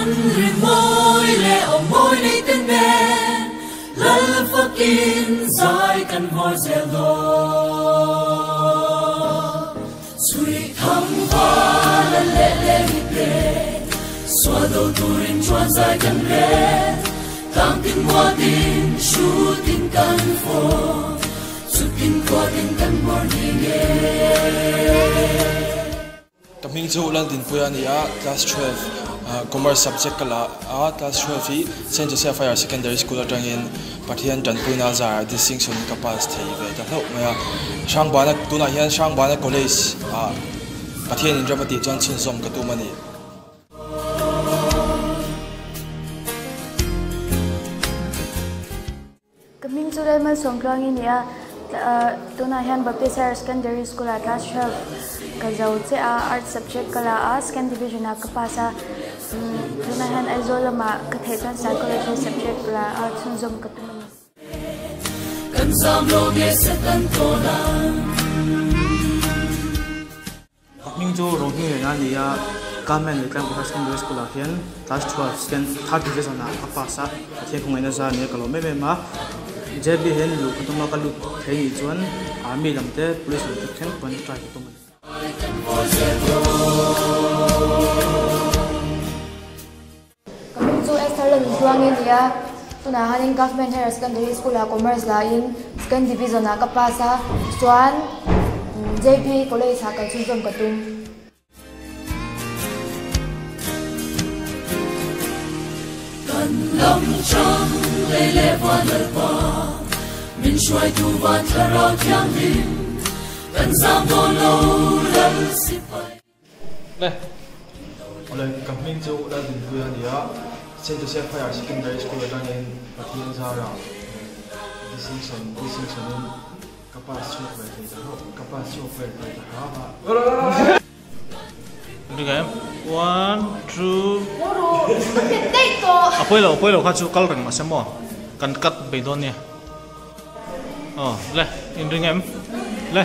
Kan rimawi leh aw mawi nei te nen Lal fakin zai kan vawr zel dawn. Chhui thang val a leh leh mi te, sual do turin chuan zai kan rel. Tlang tin mua tin, hru tin kan fawm, chutin khua tin kan bawr ni nge. Ka hming chu Laldinpuia a ni a, class 12 commerce subject ka la a, class 12 hi Saint Joseph Higher Secondary School atangin Pathian tanpuina zarah distinction in ka pass thei ve ta hlauh mai a. Hrangbana tunah hian Hrangbana College ah Pathian in ram a tih chuan chhunzawm ka tum a ni. Ka hming chu Lalmalsawm Tluangi a ni a, tunah hian Baptist Higher Secondary School ah class 12 ka zo chiah a, Arts subject ka la a, second division ah ka pass a, tunah hian Aizawl lamah ka theih chuan Psychology subject la a chhunzawm ka tum a ni. Kan zam lo nge Satan tawn ang. Ka hming chu Rohni Rena a ni a, Government Lehklang Higher Secondary School ah hian class 12 second third division ah ka pass a, Pathian khawngaihna zar ania ka lawm em em a, JB hian luh ka tum a ka lut thei nih chuan army lam te police lam te thleng pawn try ka tum a ni. Ka hming chu Esther Lalnuntluangi a ni a, tunah hianin Government Higher Secondary School ah Commerce la in Second Division ah ka pass a, chuan JP College ah kal chhunzawm ka tum. Kan lam chang lei leh van lalpa, min hruaitu van thlarau thianghlim, kan zam dawn lo lal sipai. Le. Awle, ka hming chu Laldinpuia a ni a, Saint Joseph Higher Secondary School atangin Pathian zarah distinction distinction in ka pass chhuak ve thei ta hlauh, ka pass chhuak ve thei ta hram a. Ringa em? One, two. A pawi lo, a pawi lo kha chu kal reng mahse maw kan cut bei dawn nia. Aw, le, inring em? Le.